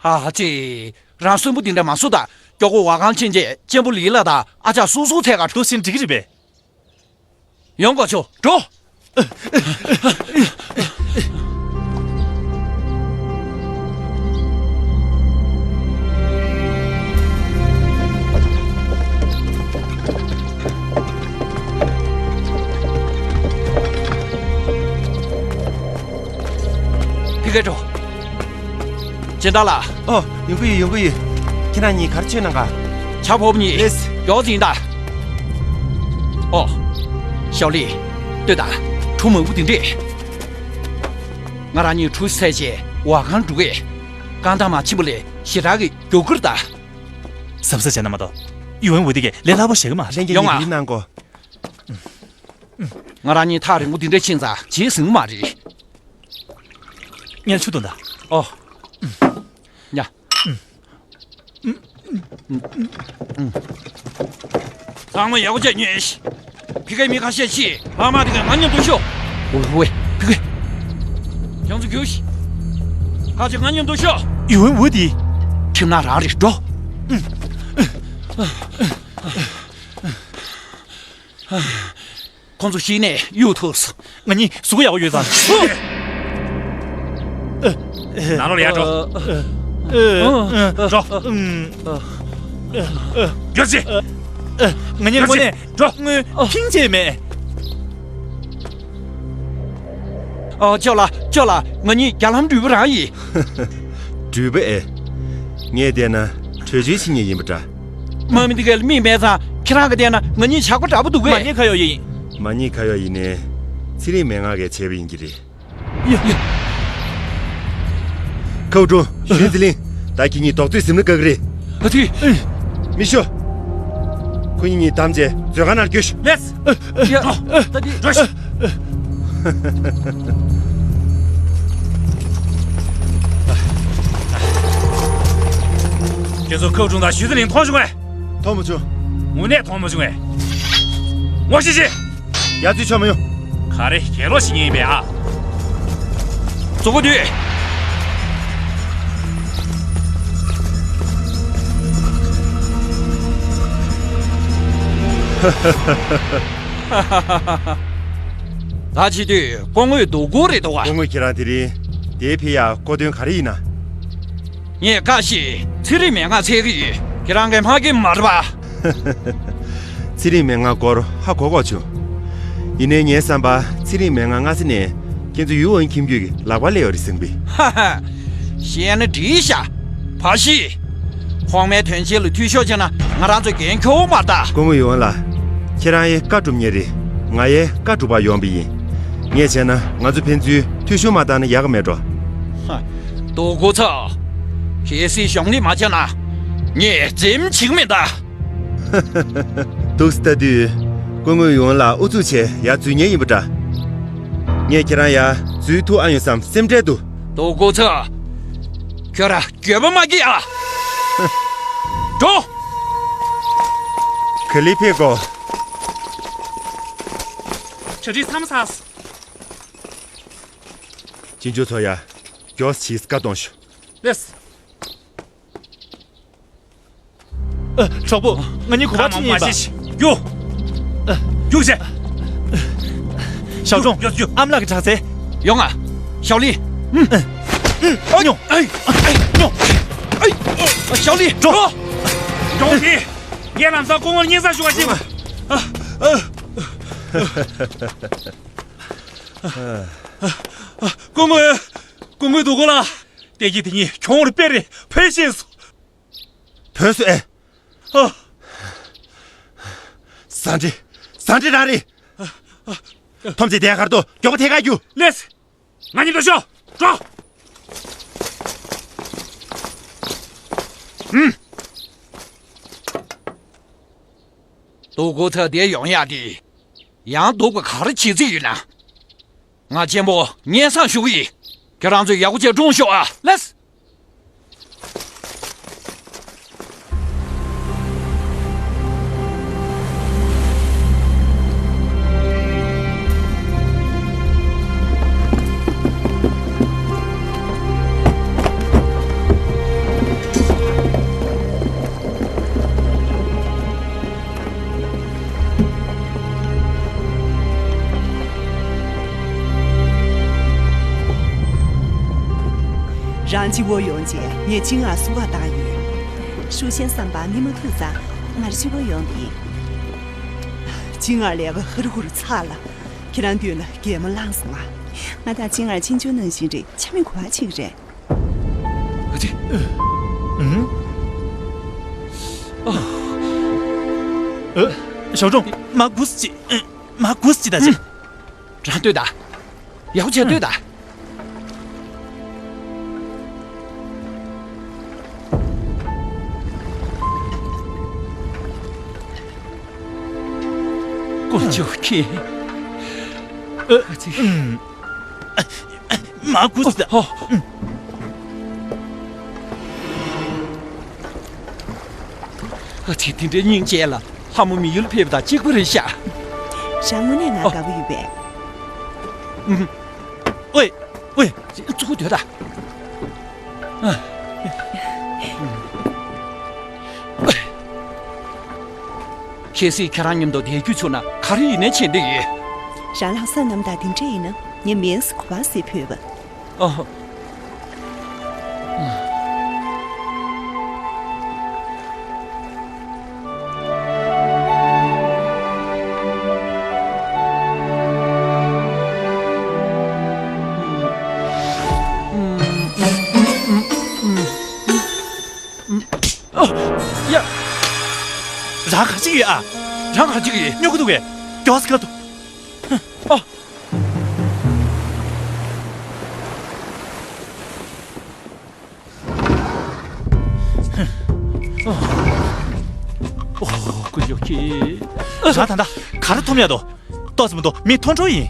ཨ་ཙི། རང་གསོན་པོ་འདི་འདྲ་མ་བཟོ་ད། མགྱོགས་པོ་བ་གང་ཕྱིན་རྗེས་གཅེན་པོ་ལི་ལ་དང་ཨ་ཅག་སོ་སོ་ཐད་ཀར་འགྲོ་ཟིན་འགྲིག་གི་རེད་པས། ཡོང་དགོས་ཆོག་འགྲོ། ཕི་ཀེ་ཏྲོ། སྦྱིན་བདག་ལགས། ཨོ། ཡོང་གི་ཡོད། ཡོང་གི་ཡོད། ཁྱེད་རང་གཉིས་ག་རེ་མཆོད་གནང་ག། ཇ་ཕོར་པ་གཉིས། ལེས། མགྱོགས་ཙམ་ཡིན་ད། ཨོ། ཞའོ་ལི། ལྟོས་དང་། གྲུ་མང་པོ་དེ་འདྲས། ང་རང་གཉིས་གྲུ་བསལ་རྗེས་བ་གང་འགྲོ་གི། རྐང་ཐང་མ་ཕྱིན་པ་ལས་ཞེ་དྲག་གི་མགྱོགས་ཀྱི་རེད་ད། གཟབ་གཟབ་བྱས་ན་མ་གཏོགས། ཡུན་འོན་འོ་དེ་གས་ལས་སླ་པོ་ཞིག་མ་རེད། ལྷན་རྒྱས། ཡོང་ང་། ཡིན་གནང་གོ། ང་རང་གཉིས་ཐག་རིང་པོ་འདི་འདྲ་ཕྱིན་ཙང་བརྗེད་ཟིན་མ་རེད། ངས་ཆུ་འཐུང་ད། ཨོ། ཡ། ཚང་མ་ཡག་པོ་བྱས་ཉོན་ཤིག་ཕི་ཀའི་མི་ཁ་ཤས་ཤིག་ལྷག་མ་དེ་ག་ང་མཉམ་དུ་ཤོག་ཝེ་ཝེ། ཕི་ཀའི། ཁྱོད་ཚོ་རྒྱུགས་ཤིག་ཁ་ཅིག་ང་མཉམ་དུ་ཤོག་ཡུན་འོ་དེ། ཁྱིམ་ནང་རང་རེད། འགྲོ། ཁོང་ཚོ་གཞི་ནས་གཡུག་ཐུབ་སོང་། ང་གཉིས་གཟུགས་ཡག་པོ་ཡོད་ཙང་། ནང་ལོགས་ལ་ཡར་འགྲོ། འགྲོ། རྒྱུགས་ཤིག་ང་གཉིས་དངོས་གནས་འགྲོ། དངུལ་ཕིང་བྱས་མེད། ཨ། ཅོ་ལགས། ཅོ་ལགས། ང་གཉིས་རྒྱ་ལམ་འགྲུལ་པ་རང་ཡིན། འགྲུལ་པ་ཨེ། ངས་བལྟས་ན་བྲོས་བྱོལ་ཕྱིན་མཁན་ཡིན་པ་འདྲ། དམག་མི་འདི་གས་ལ་མིག་མེད་ཙང་ཁྱེད་རང་གིས་བལྟས་ན་ང་གཉིས་ཇག་པ་འདྲ་པོ་འདུག་གས། མ་ཉེས་ཁ་གཡོག་ཡིན། མ་ཉེས་ཁ་གཡོག་ཡིན་ནའི། ཚེ་རིང་མན་ངག་གིས་བྱས་པ་ཡིན་གྱི་རེད། ཡ་ཡ། ཁའུ་ཀྲུང་། ཞུས་ཙི་ལིང་། ད་ཁྱེད་གཉིས་རྡོག་རྩེད་ཟིན་ན་དགའ་གི་རེད། ཨ་ཙི། མི་ཤོག་ཁོ་གཉིས་གཉིས་བསྡམས་བྱས་མཛོད་ཁང་ནང་བསྐྱོད་ཤོག་ལེས། ཡ། ད་འདི། འགྲོ་ཤོག་ཁྱེད་ཚོ་ཁའུ་ཀྲུང་དང་ཞུས་ཙི་ལིང་མཐོང་བྱུང་ངས། མཐོང་མ་བྱུང་། དངོས་གནས་མཐོང་མ་བྱུང་ངས། ངོ་ཤེས་ཤིག་ཡར་འཛུལ་ཆོག་མི་ཡོང་། ག་རེ་གྱེན་ལོག་བྱེད་མཁན་ཡིན་པས་ཨ། གཙོ་བོ་དུས། ད་བྱེད་དུས་སྐུ་ངོ་རྡོ་སྒུག་རེད་འདུག་ག་སྐུ་ངོ་ཁྱེད་རང་དེ་རིང་དེ་ཕེབས་ཡག་གོ་དོན་ག་རེ་ཡིན་ན། ངས་བཀའ་བཞིན་ཚེ་རིང་མན་ངག་འཚོལ་གི་ཡོད། ཁྱེད་རང་གིས་མ་མཁྱེན་མ་རེད་པ། ཚེ་རིང་མན་ངག་སྐོར་ཧ་གོ་གོ་བྱུང་། ཡིན་ནའི་ངའི་བསམ་པར་ཚེ་རིང་མན་ངག་སྔ་ས་ནས་ཁྱེད་ཚོ་ཡུའུ་ཝུན་ཁྱིམ་རྒྱུད་ཀྱི་ལག་པར་སླེབས་ཡོད་རེད་བསམ་གི། ཧ་ཧ། ཤེས་ན་འགྲིག་ཤག་ཕ་ཤི། ཧོང་མའི་དོན་ཆེན་ལ་འཐུས་ཤོར་བྱས་ན་ང་རང་ཚོ་འགན་འཁྱེར་དགོས་མ་རེད་ད། སྐུ་ངོ་ཡུའུ་ཝུན་ལགས། ཁྱེད་རང་ཡི་བཀའ་སྒྲུབ་མཁན་རེད། ང་ཡི་བཀའ་སྒྲུབ་པར་ཡོང་བ་ཡིན། ངས་བྱས་ན་ང་ཚོ་ཕན་ཚུན་འཐུས་ཤོར་མ་བཏང་ན་ཡག་གི་མེད་འགྲོ། ཧ། རྡོ་སྒོ་ཚ། གལ་སྲིད་གཞུང་ལས་མ་བྱས་ན། ངས་འཛེམ་བྱེད་ཀྱི་མེད་ད། འདུག་སེ་ལྟ་དུས། སྐུ་ངོ་ཡུའུ་ཝུན་ལགས་ཨུ་ཚུགས་བྱས་ཡར་འཛུལ་མཁན་ཡིན་པ་འདྲ། ངས་ཁྱེད་རང་ཡར་འཛུལ་ཐུབ་ཨ་ཡོང་བསམ་སེམས་ཁྲལ་འདུག་རྡོ་སྒོ་ཚ། ཁྱོད་རང་འགྱོད་པ་མ་སྐྱེ་ཨ། འགྲོ། ག་ལེར་ཕེབས་དགོས། གྲ་སྒྲིག་ཚང་མ་ཚར་སོང་། གཅེན་གཅུང་ཚོ་ཡ། མགྱོགས་ཤིག་བཀའ་གཏོང་ཤོག་ལགས་སོ། ཨ། གྲོགས་པོ། ང་གཉིས་གོ་བ་ཁྲིད་མཁན་ཡིན་པ། རྒྱུགས། རྒྱུགས་བྱས། ཞའོ་ཀྲུང་། རྒྱུགས་རྒྱུགས། ཨ་མ་ལགས་ཀྱི་དྲག་རྩལ། ཡོང་ང་། ཞའོ་ལི། ཨུམ། ཨུམ། ཨ། ཉོ། ཨ། ཨ། ཉོ། ཨ། ཨ། ཞའོ་ལི། འགྲོ། འགྲོ་དེ། ངས་ལམ་སང་སྐུ་ངོར་སྙན་སེང་ཞུ་བ་ཞིག་ཨ། ཨ། ཨ། སྐུ་ངོ། སྐུ་ངོ་རྡོ་སྒོ་ལགས། བདེ་སྐྱིད་དེ་ཉིད་གྱོང་རུ་དཔེ་རེ་འཕོས་ཤེས་སོང་། བོས་སོང་ཨེ། ཨ། ཟ་འདྲེ། ཟ་འདྲེ་རང་རེད། ཐོམ་ཚེ་དེ་གར་དུ་མགྱོགས་པོ་ཐད་ཀར་རྒྱུགས། ལེས། ང་གཉིས་འགྲོ་ཤོག་འགྲོ། ཧུམ། རྡོ་སྒོ་ཚ་དེ་ཡོང་ཡག་དེ། ཡང་སྡུག་པ་ག་རེ་བྱེད་རྩིས་ཡོད་ན། ང་གཅེན་པོ་སྙན་སེང་ཞུ་གི་ཡིན། ཁྱེད་རང་ཚོས་ཡག་པོ་བྱས་སྲུང་ཤོག་ཨ། ལགས། སྤྱི་བོ་ཡོང་རྗེས་ངས་ཅིང་ཨར་སྲུང་བར་བཏང་ཡོད། ཧྲུའུ་ཞན་བསམ་པ་མི་མ་ཐུག་ཙང་ང་སྤྱི་བོ་ཡོང་དེ། ཅིང་ཨར་ལས་ཀ་ཧུར་ཧུར་ཚར་ལ། ཁྱེད་རང་འདོད་ན་གད་མོ་ལངས་སོང་ང་། ང་དང་ཅིང་ཨར་ཕྱིན་ཆོག་ནང་བཞིན་རེད། ཆ་མེད་གོ་བ་ཆིག་རེད། ཨ་ཙི། ཨུམ། ཨ། ཨ། ཞའོ་ཀྲུང་། མ་གུས་ཅི། མ་གུས་ཅི་ད་ཅི། རང་ལྟོས་དང་། ཡག་པོ་བྱས་ལྟོས་དང་། ཀུ་ཅོ་ཁྱི། ཨ་ཙི། མ་གུས་ད། ཧོ། ཨ་ཙི། དེ་འདྲའི་སྙིང་རྗེ་ལ་ལྷ་མོ་མི་ཡུལ་ཕེབས་དང་གཅིག་པ་རེད་ཤག། རང་དངོས་གནས་ང་དགའ་པོ་ཡོད་པས། ཨུམ། ཨོའི། ཨོའི། ཙུ་གུ་སྡོད་དང་། ཨ། ཁྱེད་སྲིད་ཁྱེད་རང་མཉམ་དུ་བསྡད་རྒྱུ་བྱུང་ན་ག་རེ་ཡིན་ནའི་བྱེད་འདོད་ཡོད། རང་ལྷག་བསམ་རྣམ་དག་འདི་འདྲ་ཡིན་ན་ངས་མེས་གོ་བ་སེ་ཕུལ་བ། ཨོ། ཨ། ཡ། རང་ག་ཅིག་ཡོད་ཨ། རང་ག་ཅིག་ཡོད། སྨྱོ་གི་འདུག་གས། མགྱོགས་སེ་ག་ཐུག། ཨ། ཨོ། ཀུན་སྤྱོད་ཀྱི། རང་ད་ལྟ་ག་རེ་མཐོང་ཡ་དོ། ཏོག་ཙམ་མི་འདུག་མི་མཐོང་གྲོལ་ཡིན།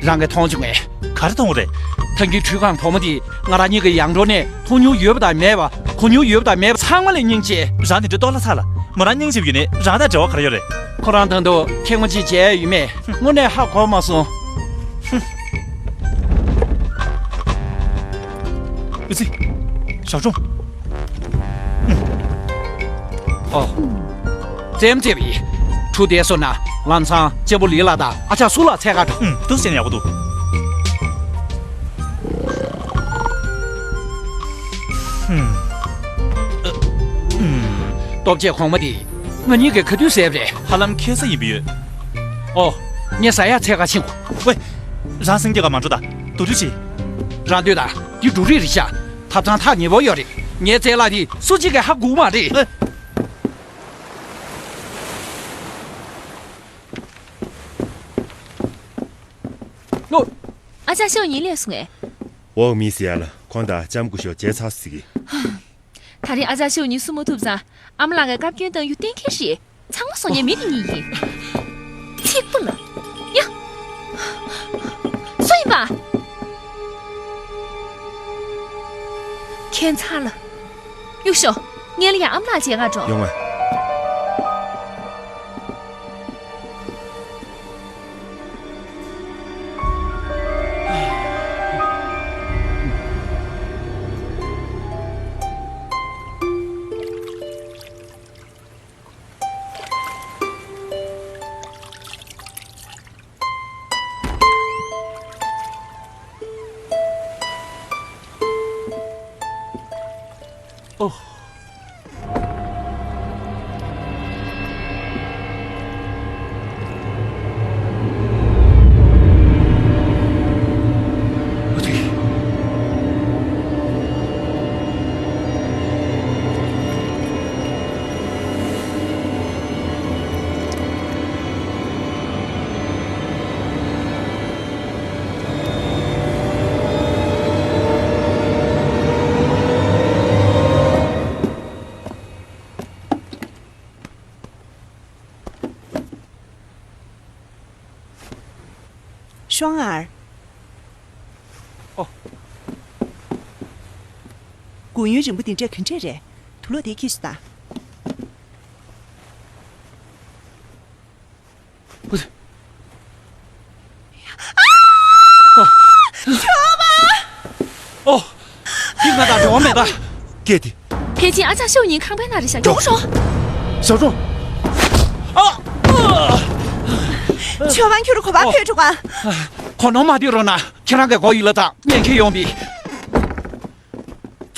རང་གིས་མཐོང་བྱུང་ངས། ག་རེ་མཐོང་བ་རེད། ཐང་གི་ཁྲུས་ཁང་བུ་མོ་དེ་ང་རང་གཉིས་ཀྱི་ཡང་འགྲོ་ནས་མཐོང་མྱོང་ཡོད་པ་དང་མེད་པ། གོ་མྱོང་ཡོད་པ་དང་མེད་པ་ཚང་མ་ལས་སྙིང་རྗེ། རང་དེ་འདྲའི་ལྟོགས་ལ་ཚ་ལ། མོ་རང་སྙིང་རྗེ་པོ་ཡོད་ནས་རང་དང་འབྲེལ་བ་ག་རེ་ཡོད་རེད། ཁོ་རང་དང་དུ་ཁེངས་པ་ཅིག་བྱས་ཡོད་མེད་དངོས་གནས་ཧ་གོ་མ་སོང་། ཨུ་ཙི། ཞའོ་ཀྲུང་། ཨོ། ཙེམ་ཙེ་བི། གྲུ་དེ་སོ་ན་ལམ་སང་གཅེན་པོ་ལི་ལ་དང་ཨ་ཅག་སུ་ལ་འཚོལ་ག་འགྲོ། ཨུམ། འདུག་སེ་ཡག་པོ་འདུག། ཧུམ། ཨུམ། ལྟོ་ཆས་གོང་མ་དེ་ང་གཉིས་ཀྱིས་ག་དུས་ཟས་པ་རེད། ཧ་ལམ་ཁ་སང་ཡིན་པ་ཡོད། ཨོ། ངས་ཟ་ཡག་འཚོལ་ག་ཕྱིན་གོ། ཝེ། རང་སེང་གེ་ག་མ་འགྲོ་ད། དུ་རུ་ཆི། རང་ལྟོས་དང་། འདི་འབྲུ་རིགས་རེད་ཤག། ཐབ་ཚང་ཐག་ཉེ་པོ་ཡོད་རེད། ངའི་རྩལ་ལག་འདི་སུ་གཅིག་གིས་ཧ་གོ་མ་རེད། ཨེ། ཨོ། ཨ་ཅག་ཤོག་ཉིན་སླེབས་སོང་ངས། འོག་མི་ཟེར་ཡ་ལ་ཁོང་དང་ལྕམ་སྐུ་ཞབས་མཇལ་ཚར་ཟིག་གི། ད་རིང་ཨ་ཅག་ཤོག་ཉིན་སུ་མ་ཐུབ་ཙང་ཨ་མ་ལགས་ཀྱིས་བཀའ་བཀྱོན་བཏང་རྒྱུ་གཏན་འཁེལ་རེད། ཚང་མ་སོང་ཉན་མི་དེ་གཉིས་ཡིན། ཚིག་པ་ལ། ཡ། སུ་ཡིན་པ། ཁྱད་མཚར་ལ། གཡུག་ཤོག། ངས་ལ་ཡ་ཨ་མ་ལགས་མཇལ་ག་འགྲོ། ཡོང་ང་། ཨོ། ཤོང་ཨར། ཨོ། སྒུག་ཡུན་རིང་པོ་འདི་འདྲས་ག་འདྲས་རེད། དུག་ལོག་དེ་ཁྱེར་ཤོག་དང་། ཨོ། འདི་ང་དང་འབྲེལ་བ་མེད་པ། སྐད་དེ། ཕལ་ཆེར་ཨ་ཅག་ཤོག་ཉིན་ཁང་པའི་ནང་རེད་ཤག། མགྱོགས་ཤོག། ཞའོ་ཀྲུང་། ཨ། ཆོས་དབང་ཁྱོད་རུ་གོ་བ་ཕེབས་འགྲོ་ག། གོ་ནོར་མ་སྡུད་རོགས་གནང་། ཁྱེད་རང་གི་སྒོ་ཡིན་ལ་དང་ཉན་མཁན་ཡོང་པའི།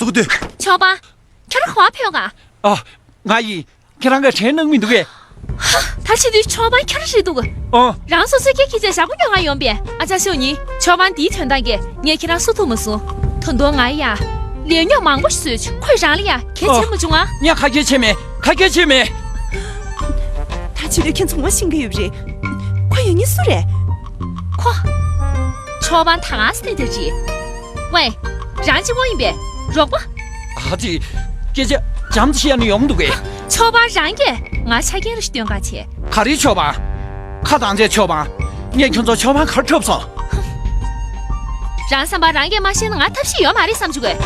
ཚུགས་སྡོད། ཆོག་པ། ཁྱོད་རང་ག་པར་ཕེབས་ག་ཨ། ང་ཡིན། ཁྱེད་རང་གིས་དྲན་གནང་མི་འདུག་གས། ད་བྱེད་དུས་ཆོག་པ་ཁྱོད་རང་རེད་འདུག་ཨོ། རང་སོ་སོའི་སྐད་ཁྱེད་ཅག་ཞག་པོ་ཉོ་ག་ཡོང་པས། ཨ་ཅག་ཤོ་ཉི། ཆོག་པ་འདིའི་དོན་དག་གིས་ངས་ཁྱེད་རང་བསུ་ཐུབ་མ་སོང་། ད་དུང་ང་ཡ། ལས་ཉོག་མང་པོ་ཞིག་བཟོས་བྱུང་། ཁོས་རང་ལ་ཡ་གལ་ཆེན་པོ་བྱུང་ཨ། ངས་ག་གལ་ཆེ་མེད། ག་གལ་ཆེ་མེད། ད་བྱེད་དུས་ཁྱེད་ཚོ་ངོ་ཤེས་ཀྱི་ཡོད་རེད། ཁོ་ཡིན་ནི་སུ་རེད། ཁོ། ཆོག་པ་ད་ག་སེ་དེ་རེད། ཝེ། རང་གཅིག་པོ་ཡིན་པས། རོགས་པ། ཨ་ཙི། སྐད་ཆ་འཇམ་ཙམ་བཤད་ན་ཡོང་མི་འདུག་གས། ཆོག་པ་རང་གིས་ང་ཆ་རྐྱེན་རེ་ཞིག་སྟོན་ག་བྱས། ག་རེ་ཆོག་པ། ཁ་གདངས་བྱས་ཆོག་པ། ངས་ཁྱོད་ཚོ་ཆོག་པ་གར་འཁྲབ་སོང་། རང་བསམ་པ་རང་གིས་མ་ཤེས་ན་ང་ཐབས་ཤེས་ཡོད་མ་རེད་བསམ་བཅུག་གས།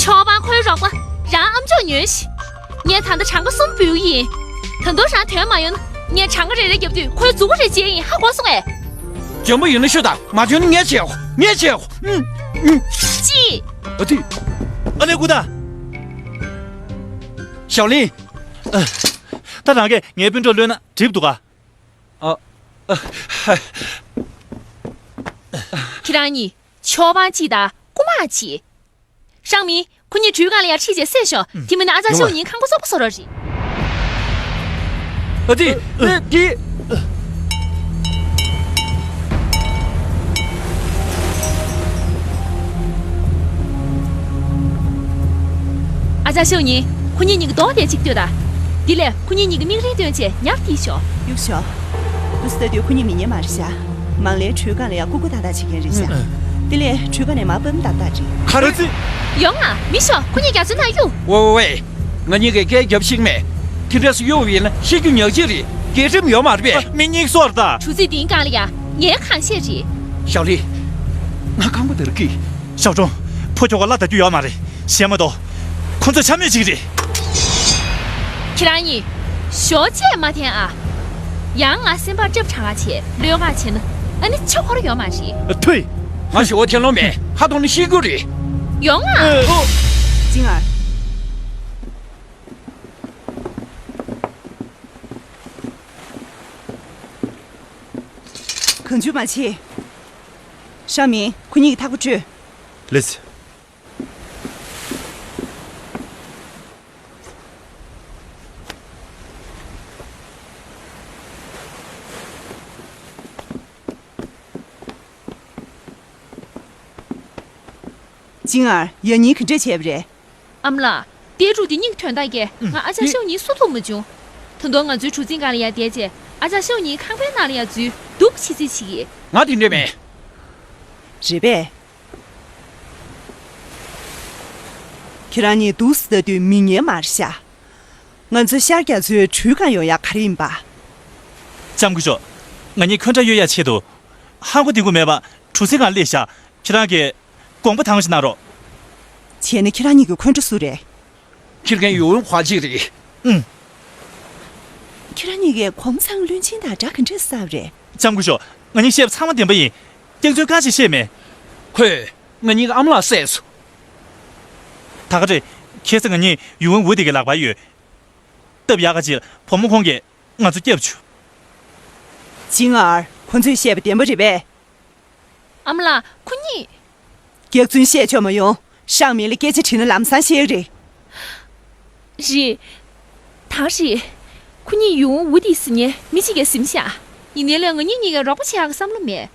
ཆོག་པ་ཁོའི་རོགས་པ། རང་ཨམ་ཅོག་ཉོས་ཤིག་ངས་ད་ལྟ་གྲངས་ཀ་གསུམ་འབུལ་གྱི་ཡིན། ད་དུང་རང་དོན་མ་ཡོང་ན་ངས་གྲངས་ཀ་རེ་རེ་བརྒྱབ་དུས་ཁོའི་མཛུ་གུ་རེ་བརྗེ་ཡིན། ཧ་གོ་སོང་ངས། འཇོན་པོ་ཡིན་ན་ཤོད་དང་། མ་འཇོན་ན་ངས་བྱེད་འོ། ངས་བྱེད་འོ། ཨུམ། ཨུམ། ཅི། ཨ་ཙི། ཨ་ནེ་ཀུ་ད། ཞའོ་ལིན། ད་རང་གིས་ངའི་སྤུན་གྲོགས་གློད་ན་འགྲིག་འདུག་ག་ཨ། ཨ། ཁྱེད་རང་གཉིས་ཆོག་པ་གཅིག་དང་རྐུ་མ་གཅིག་ཧྲང་མིན། ཁོ་གཉིས་གྲུའི་སྒང་ལ་ཡར་ཁྲིད་བྱས་བསད་ཤོག་དེ་མིན་ན་ཨ་ཅག་ཡོང་ཤོ་ཉིན་ཁང་པ་བཙོག་པ་བཟོ་རོགས་རེད། ཨ་ཙི། ཨ་ཙི། ཨ་ཅག་ཤོ་ཉིན། ཁོ་གཉིས་གཉིས་ཀྱི་གདོང་དེ་གཅིག་ལྟོས་དང་། དེ་ལས་ཁོ་གཉིས་གཉིས་ཀྱི་མིག་རིལ་བཏོན་བྱས་ཉར་ཏིས་ཤོག་གཡུག་ཤོག་དུས་ལྟ་དུས་ཁོ་གཉིས་མི་ཉན་མ་རེད་ཤག་མང་ལས་གྲུའི་སྒང་ལ་ཡ་ཀུ་ཀུ་ཏག་ཏག་བྱེད་མཁན་རེད་ཤག་དེ་ལས་གྲུའི་སྒང་ནས་མ་ཕམ་ཏག་ཏག་རེད། ག་རེ། ཡོང་ང་། མི་ཤོག་ཁོ་གཉིས་རྒྱ་མཚོའི་ནང་གཡུག་ཝེ་ཝེ་ཝེ། ང་གཉིས་ཀྱིས་སྐད་རྒྱབ་ཤེས་མེད། དེ་འདྲས་སུ་གཡུག་པ་ཡིན་ན་ཤི་རྒྱུ་ཉག་གཅིག་རེད། རྒྱལ་ཁྲིམས་ཡོད་མ་རེད་པས། མི་གཉིས་སོར་ད། གྲུ་གཟིངས་འདིའི་སྒང་ལ་ཡ་ངའི་ཁང་གཞས་རེད། ཞའོ་ལི། ང་རྐང་པ་འདར་གི་ཞའོ་ཀྲུང་། ཕོ་ཁྱོ་ག་བླ་ད་རྒྱུ་ཡོད་མ་རེད། གཞས་མ་གཏོགས། ཁོ་ཚོ་འཕྱ་སྨོད་ཅིག་རེད། ཁྱེད་རང་གཉིས། ཞོགས་ཇ་མ་འཐེན་ཨ། ཡང་ང་སེམས་པར་སྐྲག་དྲགས་བྱས་གློད་ག་བྱས་ན། ཨ་ནི་ཆོ་འཁོར་ཡོད་མ་རེད། ཐུས། ང་ཞོགས་ཇ་འཐེན་ལོང་མེད། ཁ་ཐོག་ནས་ཤི་རྒྱུ་རེད། ཡོང་ཨ། ཨོ། ཅིང་ཨར། གང་བྱུང་མ་བྱེད། ཧྲ་མིན། ཁོ་གཉིས་ཀྱི་ཐག་པ་བཀྲོལ། ལེས། ཅིང་ཨར། ཡང་སྙིང་ག་འདྲས་བྱས་པ་རེད། ཨ་མ་ལགས། གཏེར་ཕྲུག་དེ་གཉིས་ཀྱི་དོན་དག་གིས་ང་ཨ་ཅག་ཤའོ་ཉིན་བསུ་ཐུབ་མ་བྱུང་། ད་དུང་ང་ཚོའི་གྲུ་གཟིངས་སྒང་ལ་ཡར་བསྡད་རྗེས་ཨ་ཅག་ཤའོ་ཉིན་ཁང་པའི་ནང་ལ་ཡར་འཛུལ་སྡུག་ཆི་ཆི་བྱེད་ཀྱི། ང་དེ་འདྲས་མེད། རེད་པས། ཁྱེད་རང་གཉིས་འདུག་སེ་ལྟ་དུས་མི་ངན་མ་རེད་ཤག་ང་ཚོ་ཤར་རྒྱ་མཚོའི་གྲུའི་སྒང་ཡོང་ཡག་ག་རེ་ཡིན་པ། ལྕམ་སྐུ་ཞབས། ང་གཉིས་འཁོན་འགྲ་གཡོལ་ཡག་ཆེད་དུ། ཧང་གོ་ལྡིང་དགོས་མེད་པ་གྲུ་གཟིངས་སྒང་སླེབས་ཤག་ཁྱེད་རང་གིས་དགོངས་པ་དྭངས་ཤིག་གནང་རོགས། བྱས་ན་ཁྱེད་རང་གཉིས་ཀྱི་འཁོན་འགྲ་སུ་རེད། ཁྱེད་རང་ཡུ་ཝུན་ཧྭ་ཅིག་རེད། ཨུམ། ཁྱེད་རང་གཉིས་ཀས་གོང་མ་ཚང་བློན་ཆེན་དང་འདྲ་ག་འདྲས་བསགས་རེད། ལྕམ་སྐུ་ཞབས། ང་གཉིས་བཤད་པ་ཚང་མ་བདེན་པ་ཡིན། སྐྱག་རྫུན་གང་ཞིག་བཤད་མེད། ཁོས་ང་གཉིས་ཀྱི་ཨ་མ་ལགས་བསད་སོང་། ད་ག་རེད། ཁ་སང་ང་གཉིས་ཡུ་ཝུན་ཝུ་དེ་གི་ལག་པར་ཡོད། སྟབས་ཡག་ག་ཅིག་ལ་བུ་མོ་ཁོང་གིས་ང་ཚོ་སྐྱབས་བྱུང་། ཅིང་ཨར། ཁོ་ཚོས་བཤད་པ་བདེན་པ་རེད་པས། ཨ་མ་ལགས་ཁོ་གཉིས། སྐྱག་རྫུན་བཤད་ཆོག་མ་ཡོང་། ཧྲང་མིན་ལ་སྐད་ཆ་དྲིས་ན་ལམ་སང་ཤེས་ཀྱི་རེད། རེད། ད་རེད། ཁོ་གཉིས་ཡུ་ཝུན་ཝུ་དེ་ཟེར་མཁན་མི་གཅིག་གིས་ཟིན་ཤག་ཡིན་ནའི་ལས་ང་གཉིས་གཉིས་ཀས་རོགས་པ་བྱེད་ཡག་གི་བསམ་བློ་མེད།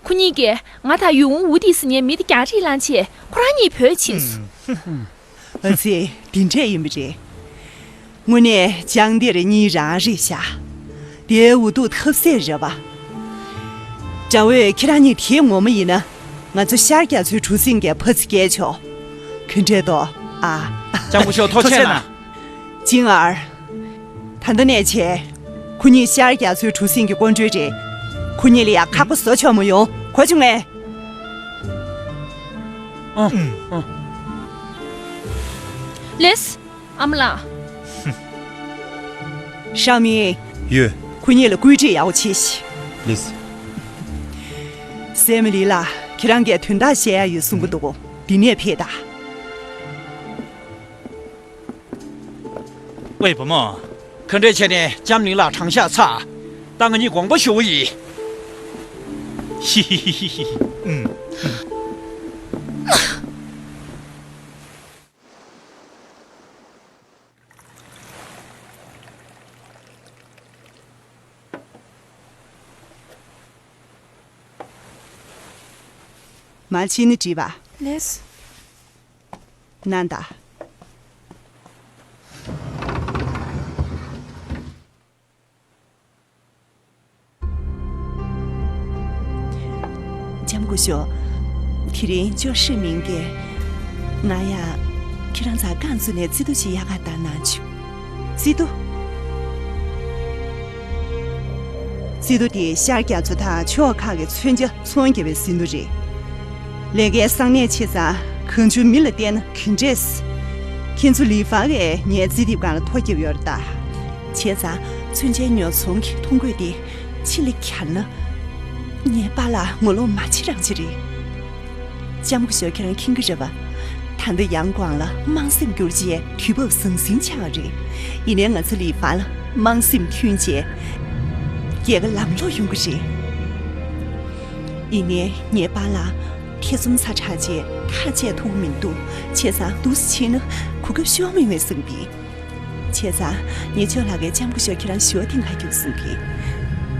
ཁོ་གཉིས་ཀྱིས་ང་དང་ཡུ་ཝུན་ཝུ་དེ་ཟེར་མཁན་མི་དེ་རྒྱག་རེས་བླངས་བྱས་ཁོ་རང་གཉིས་བྲོས་ཕྱིན་སོང་། ཨ་ཙི། འདི་འདྲས་ཡིན་པ་རེད། དངོས་གནས་ལྕང་སྡེར་གཉིས་རང་རེད་ཤག་དེའི་འུ་ཐུག་ཐབས་ཟད་རེད་པ། དགྲ་བོས་ཁྱེད་རང་གཉིས་དེ་ངོ་མ་ཡིན་ན། ང་ཚོ་ཤར་རྒྱ་མཚོའི་གྲུ་གཟིངས་ཀྱི་ཕ་ཚི་བཀལ་ཆོག་ག་འདྲས་འདུག་ཨ། ལྕམ་སྐུ་ཞབས་ཐུགས་རྗེ་གནང་། ཅིང་ཨར། ད་ལྟ་ནས་བྱས། ཁོ་གཉིས་ཤར་རྒྱ་མཚོའི་གྲུ་གཟིངས་ཀྱི་སྐུ་མགྲོན་རེད། ཁོ་གཉིས་ལ་ཡ་ཁག་པོ་བཟོ་ཆོག་མ་ཡོང་། གོ་བྱུང་ངས། ཨ། ཨ། ལེས། ཨ་མ་ལགས། ཧྲང་མིན། ཡོད། ཁོ་གཉིས་ལ་བཀོད་སྒྲིག་ཡག་པོ་བྱེད་ཤིག་ལེས། སེ་མི་ལི་ལགས། ཁྱེད་རང་གིས་དོན་དག་བཤད་ཡ་ཡོད་གསུང་གི་འདུག་འདི་ནས་ཕེབས་དང་། ཝེ་བུ་མོ། ག་འདྲས་བྱས་ནས་ལྕམ་ལིང་ལགས་དྲང་བཞག་ཚར། ད་ང་གཉིས་དགོངས་པ་ཞུ་གི་ཡིན། ཧི་ཧི་ཧི་ཧི། ཨུམ། ཨུམ། ང་ཕྱིན་ནི་བྲིས་པ། ལེས། ནན་ད། ལྕམ་སྐུ་ཞབས། དེ་རིང་ཅོ་ཧྲི་མིང་གིས་ང་ཡང་ཁྱེད་རང་ཚང་རྐང་བཙུགས་ནས་རྩིས་ཐོ་ཞིག་གཡར་ག་བཏང་གནང་བྱུང་། རྩིས་ཐོ། རྩིས་ཐོ་དེ་ཤར་རྒྱ་མཚོ་དང་ཕྱོགས་ཁག་གི་མཚོན་ཆ་ཚོང་རྒྱག་པའི་རྩིས་ཐོ་རེད། ལས་ཀའི་གསང་གནས་ཆེ་ཙང་གང་བྱུང་མི་ལ་བསྟན་ན་ག་འདྲས། ཁྱེད་ཚོ་ལི་ཧྥང་གིས་ངའི་རྩིས་ཐེབས་སྒང་ལ་ཐོ་བརྒྱབ་ཡོད་རེད་ད། བྱས་ཙང་མཚོན་ཆའི་ཉོ་ཚོང་གི་ཐོ་འགོད་དེ་ཕྱི་ལ་གྱར་ན། ངའི་པཱ་ལགས་ངོ་ལོག་མ་བྱེད་རང་བྱེད་རེད། ལྕམ་སྐུ་ཞབས་ཁྱེད་རང་མཁྱེན་གྱི་རེད་པ། ད་ལྟ་ཡང་ཀོང་ལ་དམངས་སེམས་བསྒྱུར་བྱས་དུས་བབ་ཟང་ཟིང་ཆགས་པ་རེད། ཡིན་ནའི་ང་ཚོ་ལི་ཧྥང་ལ་དམངས་སེམས་མཐུན་བྱས་རྒྱལ་ཁ་ལམ་ལྷོང་ཡོང་གི་རེད། ཡིན་ནའི་ངའི་པཱ་ལགས་ཐེ་ཚོམ་ཚ་དྲགས་བྱས་ཐག་བཅད་ཐུབ་ཀྱི་མི་འདུག་བྱས་ཙང་འདུག་སེ་ཕྱིན་ན་གོ་སྐབས་ཤོར་མི་འོས་བསམ་གི། བྱས་ཙང་ངས་ཅོ་ལགས་ཀྱིས་ལྕམ་སྐུ་ཞབས་ཁྱེད་རང་ཞུ་བ་གཏིང་ཁ་རྒྱུགས་གསུང་གི།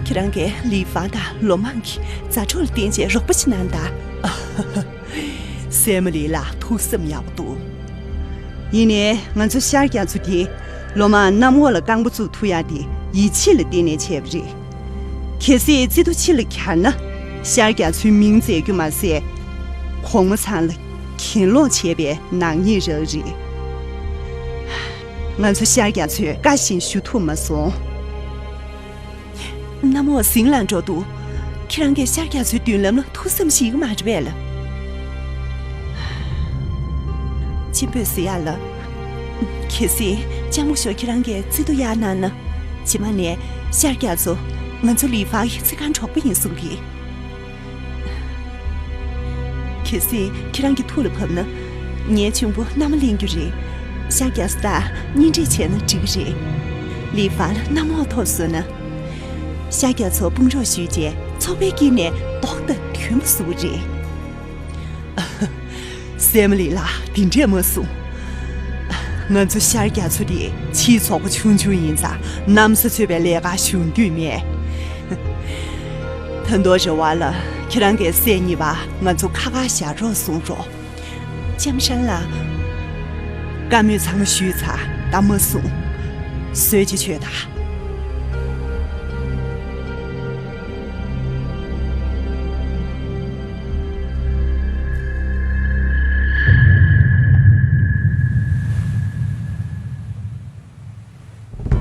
ཁྱེད་རང་གིས་ལི་ཧྥང་དང་ལོ་མང་གི་མཛའ་གྲོགས་ལ་བརྟེན་བྱས་རོགས་པ་ཞིག་གནང་དང་། སྲས་མོ་ལི་ལགས་ཐུགས་བསམ་ཡག་པོ་འདུག་ཡིན་ནའི་ང་ཚོ་ཤར་རྒྱ་མཚོ་དེ་ལོ་མང་གནམ་འོག་ལ་རྐང་པ་བཙུགས་ཐུབ་ཡག་དེ་ཡིད་ཆེས་ལ་བརྟེན་ནས་བྱས་པ་རེད། གལ་སྲིད་རྩིས་ཐོ་ཕྱི་ལ་གྱར་ན་ཤར་རྒྱ་མཚོའི་མིང་བཙལ་རྒྱུ་མ་ཟད། གོང་མ་ཚང་ལ་གྱེན་ལོག་བྱས་པའི་ནག་ཉེས་རག་རེད། ང་ཚོ་ཤར་རྒྱ་མཚོས་བཀའ་བཞིན་ཞུ་ཐུབ་མ་སོང་། གནམ་འོག་ཟིང་ལ་འགྲོ་འདུག་ཁྱེད་རང་གིས་ཤར་རྒྱ་མཚོའི་མདུན་ལམ་ལ་ཐུགས་བསམ་བཞེས་ཀྱི་མ་རེད་པས་ལགས། ཅི་འབོད་ཟེར་ཡག་ལགས། གལ་སྲིད་ལྕམ་སྐུ་ཞབས་ཁྱེད་རང་གིས་རྩིས་ཐོ་གཡར་གནང་ན། རྗེས་མ་ནས་ཤར་རྒྱ་མཚོ་ང་ཚོ་ལི་ཧྥང་གི་ཚེ་གང་གྲོགས་པོ་ཡིན་གསུང་གི། གལ་སྲིད་ཁྱེད་རང་གི་ཐུགས་ལ་བབས་ན། ངའི་གཅུང་པོ་མནའ་མ་ལེན་རྒྱུ་རེད། ཤར་རྒྱ་མཚོ་དང་གཉེན་སྒྲིག་བྱས་ན་འགྲིག་གི་རེད། ལི་ཧྥང་ལ་གནམ་འོག་ཐོབ་སོང་ན། ཤར་རྒྱ་མཚོ་དཔུང་རོགས་ཞུས་རྗེས་ཚོགས་པའི་དཀྱིལ་ནས་རྡོག་དང་མཐུན་པ་བཟོ་གི་རེད། སྲས་མོ་ལི་ལགས་དེ་འདྲས་མ་གསུང་། ང་ཚོ་ཤར་རྒྱ་མཚོ་དེ་ཕྱིའི་ཚོགས་པ་ཆུང་ཆུང་ཡིན་ཙང་གནམ་ས་ཚོད་པའི་ལས་ཀ་གཞུང་རྒྱུས་མེད། ད་དུང་རེ་བ་ལ་ཁྱེད་རང་གི་སྲས་གཉིས་པ་ང་ཚོ་ཁ་ཁ་བཞག་རོགས་གསུང་རོགས། ལྕམ་ཧྲན་ལགས། བཀའ་མོལ་ཚང་མ་ཞུས་ཚར། ད་མ་གསུང་། གསོལ་ཇ་མཆོད་དང་།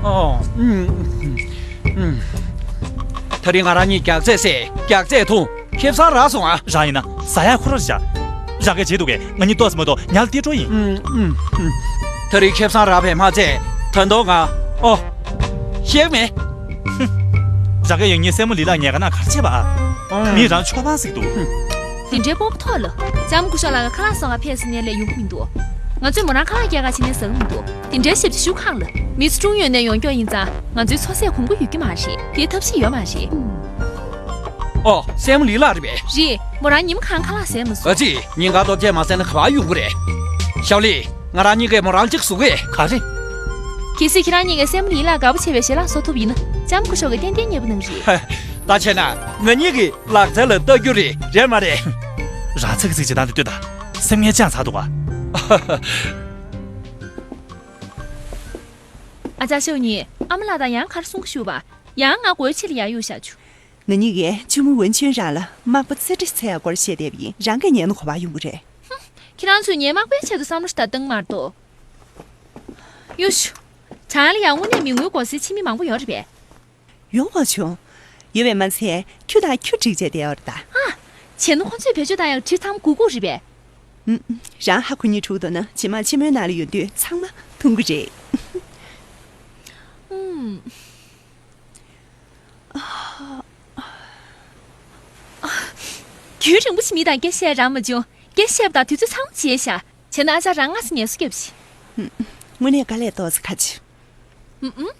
ཨོ། ཨུམ། ཨུམ། ད་རིང་ང་རང་གཉིས་རྒྱགས་ཚད་བསད། རྒྱགས་ཚད་འཐུང་། ཁེ་བཟང་རག་སོང་ཨ། རང་ཡིན་ན་ཟ་ཡག་ཁོ་རང་བཞག་རང་གིས་བྱེད་འདུག་གས། ང་གཉིས་ཏོག་ཙམ་མ་གཏོགས་ཉལ་ཏེ་འགྲོ་ཡིན། ཨུམ། ཨུམ། ཨུམ། ད་རིང་ཁེ་བཟང་རག་པས་མ་ཚད། ད་དུང་ང་། ཨོ། ཤེས་མེད། རང་གིས་ཡང་སྙིང་སྲས་མོ་ལི་ལགས་ཉལ་ཁ་ན་ག་རེ་བྱས་པ་ཨ། ཨུམ། མི་རང་ཆོ་པ་ཟིག་འདུག་དེ་འདྲའི་སྤོབས་པ་མཐོ་ལ། ལྕམ་སྐུ་ཞབས་ལགས་ཀྱིས་ཁ་ལག་བཟོ་ག་ཕེབས་ཟེར་ནའི་ལས་ཡོང་གི་མི་འདུག་ང་ཚོས་མོ་རང་ཁ་ལག་རྒྱག་ག་བྱེད་ནའི་ཟ་གི་མི་འདུག་དེ་འདྲའི་ཞབས་ཕྱི་ཞུ་གང་ལ། མི་ཚོ་ཀྲུང་ཡོན་ནས་ཡོང་མཁན་ཡིན་ཙང་ང་ཚོའི་འཚོ་ཟས་གོང་པོ་ཡོད་ཀྱི་མ་རེད། དེའི་ཐབས་ཤེས་ཡོད་མ་རེད། ཨོ། སྲས་མོ་ལི་ལགས་རེད་པས། རེད། མོ་རང་ཉིན་མོ་གང་ཁ་ལག་ཟས་མ་བཟོ། ཨ་ཙི། ཉིན་གང་ཐོག་ཅིག་མ་ཟས་ན་ག་པར་ཡོང་གི་རེད། ཞའོ་ལི། ང་རང་གཉིས་ཀས་མོ་རང་གཅིག་བཟོ་གི། ག་རེ། གལ་སྲིད་ཁྱེད་རང་གཉིས་ཀས་སྲས་མོ་ལི་ལགས་དགའ་པོ་བྱེད་པའི་ཞལ་ལག་བཟོ་ཐུབ་ཡིན་ན་ལྕམ་སྐུ་ཞབས་ཀྱིས་ཏན་ཏན་མཉེས་པོ་གནང་གི་རེད། ཧེ། ད་བྱས་ན་ང་གཉིས་ཀྱི་ལག་རྩལ་ལ་ལྟ་རྒྱུ་རེད། རེད་མ་རེད། རང་ཚིག་གི་ཚིག་བྱེད་སྟངས་དེ་ལྟོས་དང་། སེམས་ངལ་ཅང་ཚ་འདུག་ག་ཨ་ཅག་ཤོག་གཉིས། ཨ་མ་ལགས་དང་ཡང་ག་རེ་གསུང་གི་བཞུགས་པ། ཡང་ང་སྒོའི་ཕྱི་ལ་ཡར་གཡུགས་བཞག་བྱུང་། ང་གཉིས་ཀས་གཅུང་མོ་ཝུན་ཆུན་རང་ལ་མག་པ་རྩེ་གྲ་འཚལ་ཡག་སྐོར་བཤད་བསྡད་པ་ཡིན། རང་གིས་ཉན་ན་ག་པར་ཡོང་གི་རེད། ཧུམ། ཁྱེད་རང་ཚོས་ངའི་མག་པའི་ཆེད་དུ་བསམ་བློ་ཞིག་ད་བཏང་མ་གཏོགས། གཡུགས་ཞུ། བྱང་ལ་ཡང་དངོས་གནས་མི་ངོའི་སྒོ་སའི་ཕྱི་མི་མང་པོ་ཡོད་རེད་པས། ཡོང་བ་བྱུང་། ཡོད་པས་མ་ཚད་ཁྱུ་དང་ཁྱུ་བསྒྲིགས་བྱས་བསྡད་ཡོད་རེད་ད། ཨ། བྱས་ན་ཁོ་ཚོས་བེད་སྤྱོད་བཏང་ཡག་གྲི་ཚང་མ་དགོས་དགོས་རེད་པས། ཨུམ། རང་ཧ་གོ་སྙིང་འདོད་ན་རྗེས་མ་ཆེན་མོའི་ནང་ལ་ཡོང་དུས་ཚང་མ་མཐོང་གི་རེད། ཨུམ། རྒྱུན་རིང་པོ་ཞིག་མི་དང་སྐད་བཤད་རག་མ་བྱུང་། སྐད་བཤད་པ་དང་དུས་ཚོད་ཚང་མ་བརྗེད་ཤག་བྱས་ན་ཨ་ཅག་རང་སྔ་ས་ངལ་གསོ་རྒྱོབས་ཤིག་ཨུམ། དངོས་གནས་དཀའ་ལས་ཏོག་ཙམ་ཁག་ཆེ། ཨུམ་ཨུམ།